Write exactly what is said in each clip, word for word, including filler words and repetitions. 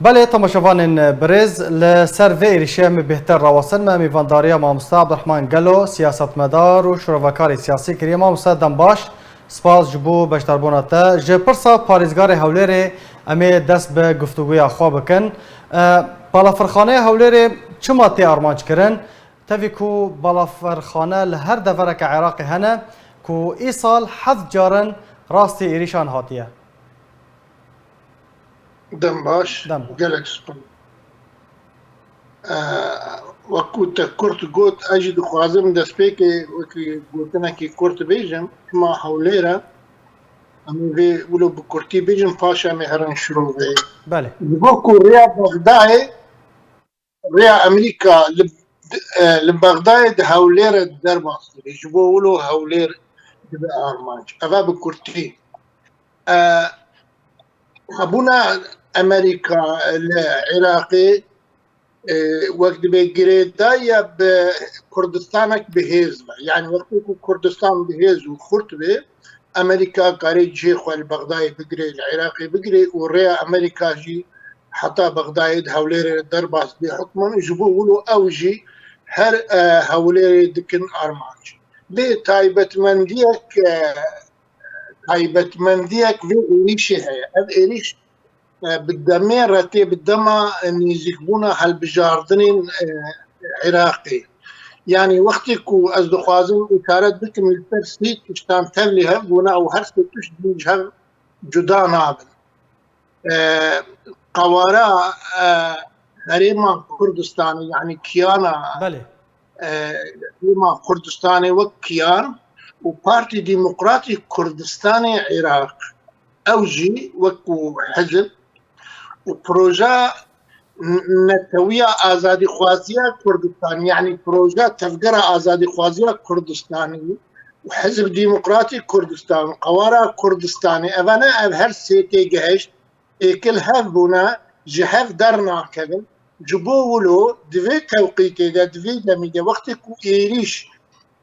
Belê, temaşevanên birêz, li ser vê êrîşê em ê bêhtir rawestin. Me mîvandariya mamoste Abdurrahman Gelo, siyasetmedar û şirovekarê siyasî kiriye. Mamoste, dem baş, spas ji bo beşdarbûna te. Ji pirsa parêzgarê Hewlêrê em ê dest bi guftûgoya xwe bikin. E, Balafirxaneya Hewlêrê çima tê armanc kirin? Tevî ku balafirxane li her devereke Iraqê hene, ku îsal heft carin rastî êrîşan hatiye. Dem baş, Dem. Gelek spas. Ee, wekû te kurt got, ez jî dixwazim destpêkê wekî gotinekî kurt bêjim, çima Hewlêr e, em ê vê wilo bi kurtî bêjin, paşê em ê herin şirovê. Belê. Ji bo ku rêya Bexdayê, rêya Amerîka li, e, li Bexdayê di Hewlêrê derbas dibe. Ji bo wilo Hewlêr dibe armanc. Eva bi kurtî. E, hebûna Amerîka li Iraqê, e, wek dibe girêdayî ye bi Kurdistanek bi hêz be. Yani wextê ku Kurdistan bi hêz û xurt be, Amerîka karê cihê xwe li Bexdayê bigire, li Iraqê bigire û rêya Amerîka jî heta Bexdayê di Hewlêrê derbas bê hukman. Ji bo wilo ew jî her, e, Hewlêrê dikin armanc. Lê taybetmendiyek, e, taybetmendiyek vê êrîşê heye. Ev êrîş, e, bi demê re tê bi dema, e, nêzîkbûna hilbijardinên, e, Iraqê. Yanî wextê ku ez dixwazim îşaret bikim li ser sê tiştan tevlî hev bûne û her sê tişt ji hev cuda nabin. E, qewara, e, Herêma Kurdistanê, yanî kiyana, Belê. e, Herêma Kurdistanê wek kiyan û Partî Demokratî Kurdistanê Iraq, ew jî wekû hizb û proja n-, netewiya azadîxwaziya Kurdistanê, yanî proja tevgera azadîxwaziya Kurdistanê û Hizb Demokratî Kurdistan, Qewara Kurdistanê, evane ev her sê têgehişt êkil hev bûne, ji hev dernakevin. Ji bo wilo di vê tewqîtê de, di vê demî de, wextê ku êrîş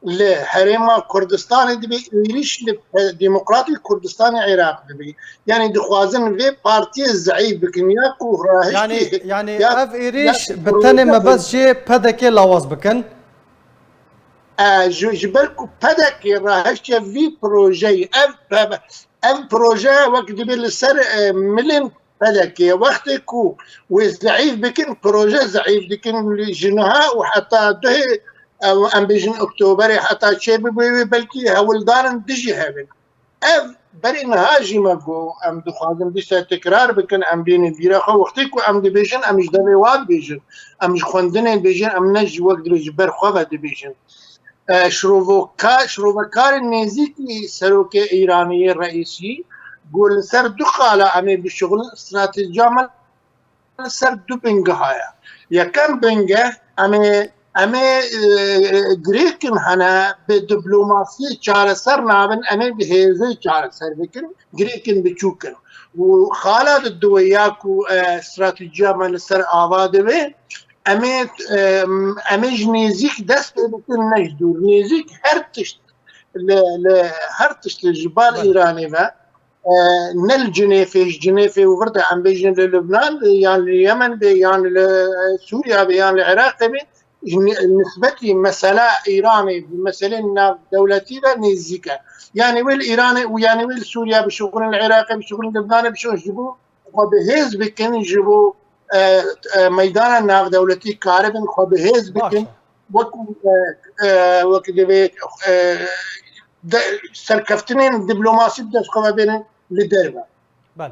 li Herêma Kurdistanê dibe, êrîş li Demokratîk Kurdistanê Iraq dibe. Yanî dixwazin vê partiyê zeîf bikin ya ku rahiştî Yanî, yanî ya, ev êrîş ya bi tenê proje mebest jê P D K lawaz bikin? E, ji, ji ber ku P D K rahiştiye vî projeyî, ev, ev, ev proje wek dibe li ser, e, milên P D K ye. Wextê ku wê zeîf bikin, proje zeîf dikin. Ji niha û heta duhê, em, em bêjin Oktoberê, heta çêbibe wê, belkî hewldarin dijî hev in. Ev berî niha jî me got, em dixwazin dîsa tekrar bikin, em bînin bîra xwe. Wextê ku em dibêjin, em ji devê wa dibêjin, em ji xwendinê dibêjin, em ne ji wek dibê ji ber xwe ve dibêjin. E, şirovoka-, şirovekarên nêzîkî serokê Îranî yê Reîsî got, li ser du xala em ê bişuxulin, stratejiya me li ser du bingeha ye. Yekem bingeh, em ê, em ê, e, girêkin hene bi diplomasiyê çareser nabin, em ê bi hêzê çareser bikin, girêkin biçûk in. Û xala di duwê ya ku, e, stratejiya me li ser ava dibe, em ê, e, em ê ji nêzîk dest pê bikin, ne ji dûr. Nêzîk her tişt, li, li her tişt ji bal Belê. Îranê ve, e, ne li Cinêfê, ji Cinêfê û vir de, em bêjin li Lubnan be, yan li Yemen be, yan li, e, Sûriya be, yan li Iraqê be, ji ni-, nisbetî mesela Îranê bi meselên navdewletî ve nêzîk e. Yanî wê li Îranê û yanî wê li Sûriya bişuxulin, li Iraqê bişuxulin, li Lubnanê bişuxulin, ji bo xwe bi hêz bikin, ji bo, e, e, meydana navdewletî karibin xwe bi hêz Baş bikin. e. Wekû, e, e, wek divê, e, de, serkeftinên diplomasî bi dest xwe ve bênin li derve. Belê.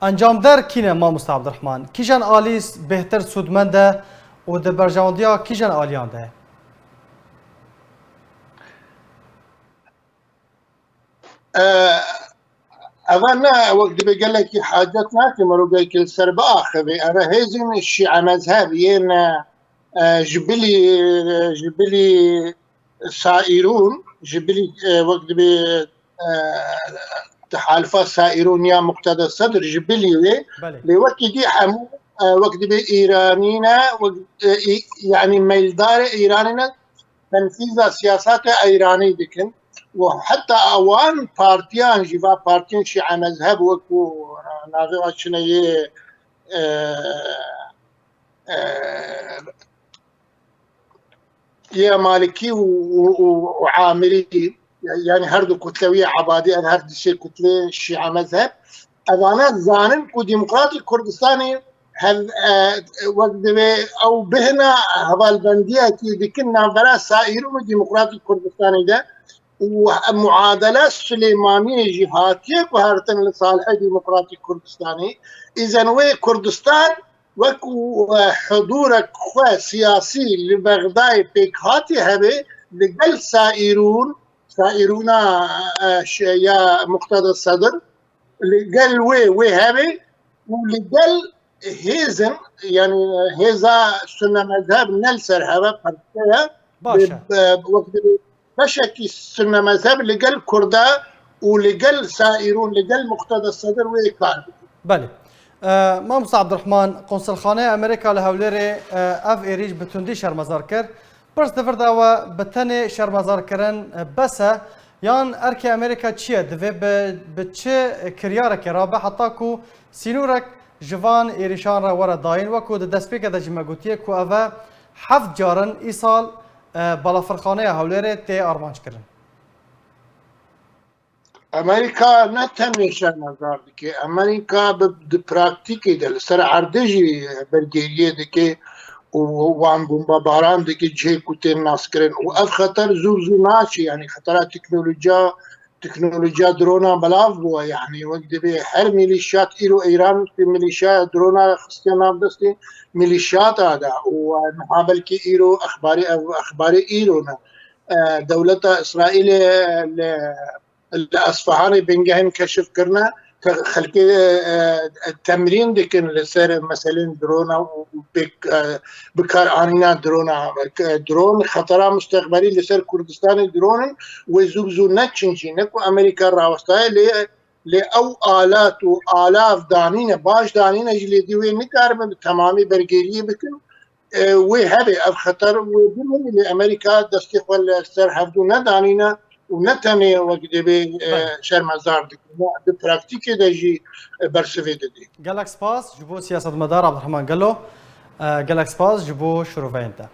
Encamder kî ne, mamoste Abdurrahman? Kîjan alî bêhtir sûdmend e û di berjewendiya kîjan aliyan de ye? E, eva ne, wek dibê gelekî hacet nake merokekî li ser biaxivê. Eva hêzên şîe mezheb yên, e, ji bilî, ji bilî Saîrûn, ji bilî, e, wek dibê, e, tehalifa Saîrûn ya Muqteda Sedr ji bilî wê. Belê. Lê wekî dî hemû, e, wek dibê Îranî ne, wek, e, î-, yanî meyldar Îranî ne, tenfîza siyaseta Îranî dikin. Û heta wan partiyan jî, va partiyên şîe mezheb wekû, e, navê wan çi ne yê, e, e, yê Malikî û, û, û, û Amirî, yani her du kutle wî Ebadî, ev her du sê kutlê Şîa mezheb, evane zanin ku Demokratîk Kurdistanê hev, e, wek divê ew bihna hevalbendiyekî dikin navbera Saîrûn û Demokratîk Kurdistanê de û muadele Silêmaniyê jî hatiye guhertin li salihê Demokratîk Kurdistanê. Îzen wê Kurdistan wekû, e, hidûrek xwe siyasî li Bexdayê pêk hatî hebe, li gel Saîrûn, Saîrûna, e, şe-, ya Muqteda Sedir, li gel wê, wê hebe û li gel hêzin, yani hêza sunne mezheb ne li ser heve perçe ye. Baş e. Bi, bi, wek dibê beşekî sunne mezheb li gel Kurda û li gel Saîrûn, li gel Muqteda Sedir wê kar bike. Belê. E, Mamosta Abdurrahman, Konsulxaneya Amerîka li Hewlêrê, e, ev êrîş bi tundî şermezar kir. Pirs di vir de ew e, bi tenê şermezarkirin, e, bes e? Yan erkê Amerîka çi ye? Divê bi, bi çi kiryarekê rabe heta ku sînorek ji van êrîşan re were dayîn? Wekû di destpêkê de jî me gotiye ku ev e heft carin îsal, e, balafirxaneya Hewlêrê tê armanc kirin. Amerîka ne tenê şermezar dike, Amerîka bi, di praktîkê de li ser erdê jî bergêriyê dike û wan bombebaran dike cihê ku tên naskirin û ev xeter zû bi zû naçe, yani xetera teknolojiya, teknolojiya drona belav bûye, yani wek dibê her mîlîşyat îro Îran milîşyaya drona xistiye nav destê mîlîşyata de û niha belkî îro exbarê ev exbarê îro ne. E, dewleta Îsraîlê li, li Esfahanê bingehên keşif kirine, te-, xelkê, e, e, temrîn dikin li ser meselên drona û pêk, e, bikaranîna drona. E, dron xetera mustexberî li ser Kurdistanê dron in, wê zû bi zû neçin jî. Ne ku Amerîka rawestaye, lê, lê ew alat û alav danîne, baş danîne jî, lê dî wê nikaribin bi temamî bergêriyê bikin. E, wê hebe ev xeter wê bimîne, lê Amerîka destê xwe li ser hevdû nedanîne û ne tenê wek dibê, e, Belê. şermezar dike, ne, di praktîkê de jî, e, bersivê didê. Gelek spas ji bo siyasetmedar Abdurrahman Gelo. E, gelek spas ji bo şiroveyên te.